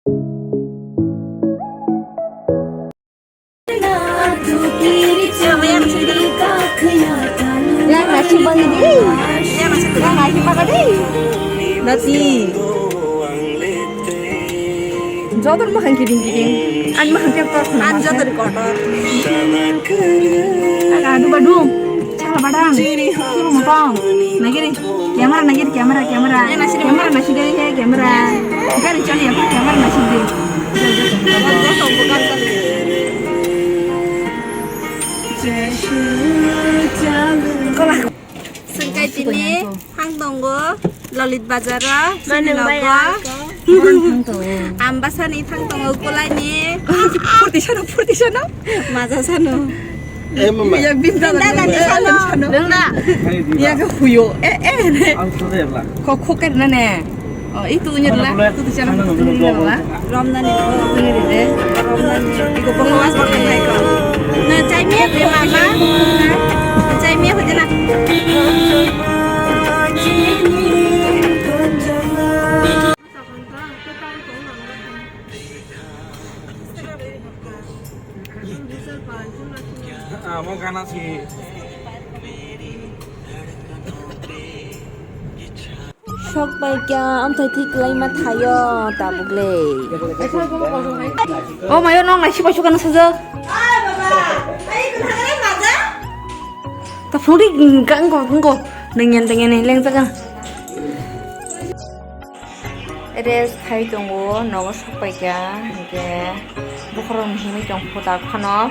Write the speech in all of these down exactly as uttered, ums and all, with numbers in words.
Yang nasi bagi di. Yang nasi bagi di. Nasi. Jotor makan kiring kiring. An makan tiap tor. An jotor kotor. Aga adu badung. Chala badang. Suru motong. Nagiri. Camera nagiri camera camera. Camera nasi dari he camera. Gari chali apa camera nasi dari. Sengkai tini thang tongo Lolit Bazar o. Mane sini bai logo. Ang thang tongo. Ambasani thang tongo kulaini. Purti sano purti sano. Maja sano. Eh, mama. Yak bim dada. Bim dada ni sano. Nung na. Yak huyo. Eh, eh, ne. Ang sudah ya, Bla. Kok kok na ne. Oh, itu nyerla. Itu tuh sana. Itu nyerla. Romnani. Ini deh. Romnani. Iko pokok mas makan naik kau. Na chai mia pe mama. Chai mia pe na. Amo gana si. Sok pai kya, amthai thik lai ma thayo, tabuk le. O mayo nong nai sipai sukana sajak. Ta phungri gangko gangko nengyan tengyan leng jaga. Rest khai tongo, nogo sok pai kya, hingke bokhorok himui tong phuta khano.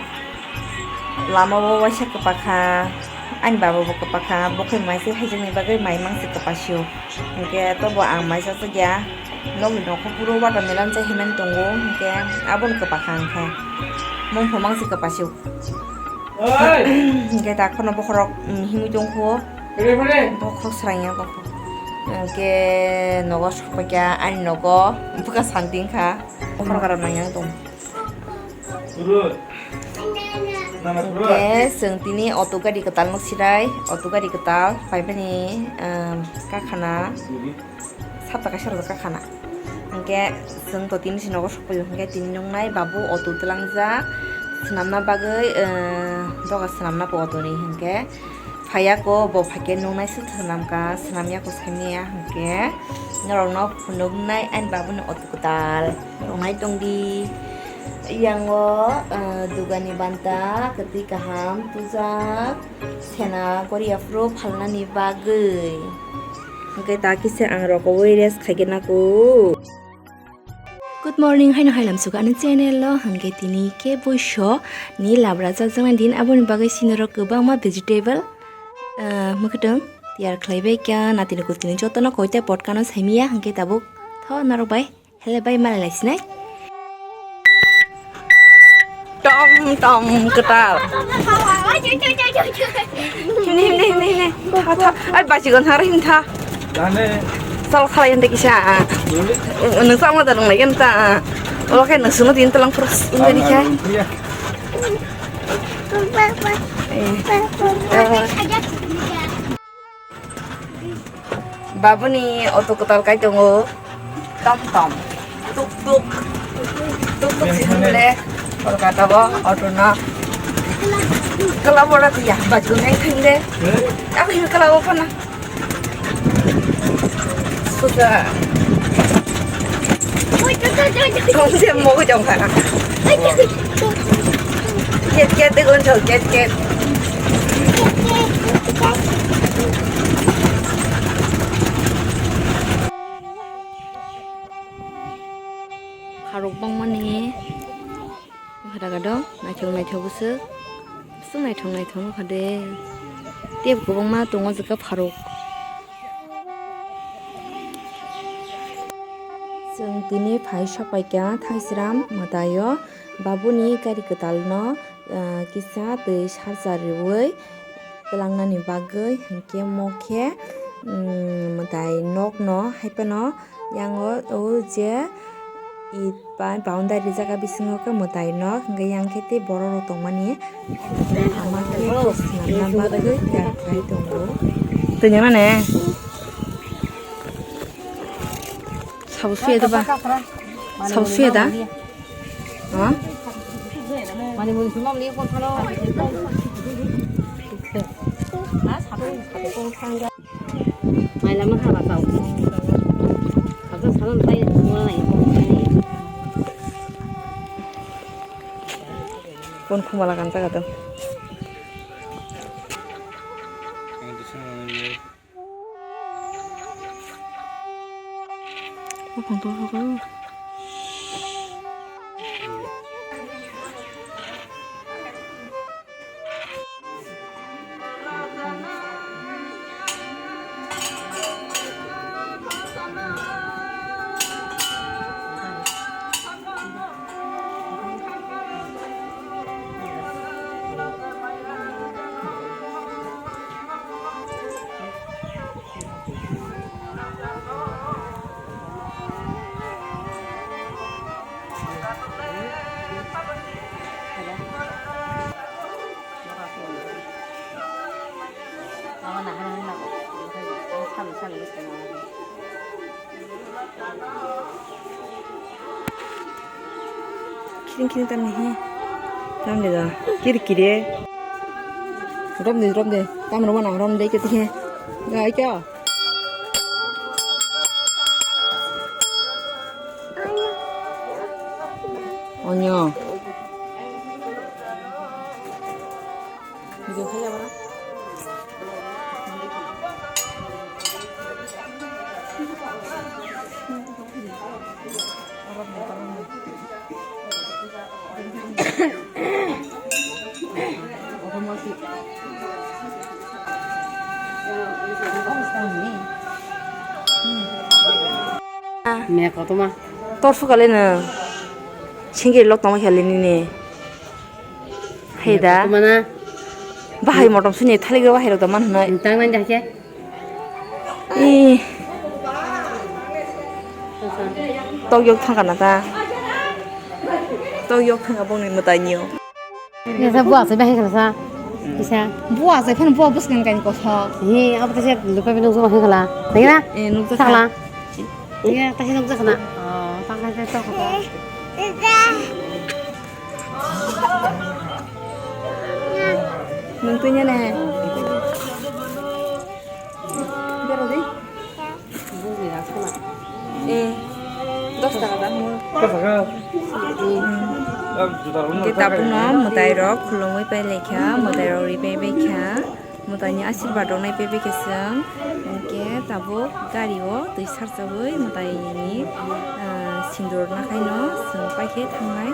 Lama o waisa kwpakha, ani baba bo kwpakha, bo khe mai se haijakni bagwi mai mangsi kwpasio. Hinkhe tobo ang mai chachakya, nokni nokho phuru watermelon chai himani tongo, hinkhe abono kwpakha hinkhe mungpho mangsi kwpasio. Hinkhe ta kheno bokhorok, mm, himwi tongkho, bokhorok srangya tongkho. Hinkhe nogo sokphaikha ani nogo bwkha santi wngkha, bokhorok aro nangya tong. Hingke chwng tini auto gari kwtal nuk sirai, auto gari kwtal paimani, um, kakhana, sapta kaisa rok kakhana. Hingke chwng to tini si nogo sokphaio, hingke tini nuknai babu auto twlangjak swnamna bagwi, um, doga swnamna po auto ni hingke. Phaiya ko bo phaikhe nuknai se swnamkha, swnamya ko saimanya hinkhe norokno phunuknai ani babuni auto kwtal rwnai tongdi. Yango, eh, dugani banta, kwtwi kaham, tujak, sena, goriya phuru phalnani bagwi. Hinkhe ta kisa ang rokoui rest khaikhe naku. Good morning, haino hailam suka ani channel o, hingke tini khe boiso ni labra chajak nai din, aboni bagwi sinorok kwbangma vegetable, ah, mwkhwtwng tiyar khlai bai kha, natini kutini jotono koita potkano saimanya, hingke tabuk tho norok bai hele bai malai lai sinai. Tom tom kwtal. Himni himni himni himni. Tha tha. Ai bajigon thang himtha. Dane. Sal khalai himtha kisa. Dole. Nung sama da nung lagi himtha. Oke nung sunu din telang terus himtha ni kai. Iya. Eh. Eh. Babuni auto kwtal kai tongo. Tom tom. Tuk tuk. Tuk tuk si hwnle. Kolkata bo auto no. Kala bora tiya. Baju neng thinde. Aku ini kala apa na? Sudah. Kong se mo ko jong kana. Ket ket de gon chol ket ket. Kharok bangmani. Hadaga dong, naithok naithok bwswk, bwswk naithok naithok wngkha de. Tei kwbangma tongo jwkha pharuk. Chwng tini phai sok paikha Thaisram mwtaio, babuni gari kwtalno, ah, kisa twi sarcha riui twlangnani bagwi, hinkhe mo khe, um, mwtai nokno haiphano Yang o, o je it bai boundary rijak, a bisingo khe mwtai nok, hingke yang khe tei borok rok tongmani. Ama khe swnamna bagwi tiyar khlai tongo. Twi nang nane. Sabo suya de ba. Sao suya da? Ha? Mai lama kha ba tau. Kha sa salon tai mo nai. Kon khumala kan ta ka to. Kiring kiring tamni he. Tamni da. Kiri kiri. Romdi romdi. Tam roma nang romdi kiti he. Ga ikya. Onyo. Video khe ya bara. Me kotorma. Tor sukale no. Singiri lok tongma khe le nini. Hai da. Mana? Bahai motom sini thalik bahai rok da man hwnai. Tang nang jakhe. Eh. Tok yok thang kana ta. Tok yok thang abong ni mwtai niyo. Nesa bua se bahai kana sa. Isa. Bua se phan bua bus kan kan ko sa. He, apa ta se lupa binong sama hengkala. Tengena? Eh, nuk ta Sakla. Iya, tahi nukjak na. Oh, tangkai tei tok kha. Nung tunya ne. Bero di. Eh, dos taka dah. Dos taka. Hingke tabukno mwtairok khulumui pai laikha, mwtairok ripai baikha. Mwtaini asirwad rok nai pebe khe chwng, hwnkhe tabuk gari o twi sarchagwi mwtaini, ah, sindur nakhai no chwng paikhe thangnai.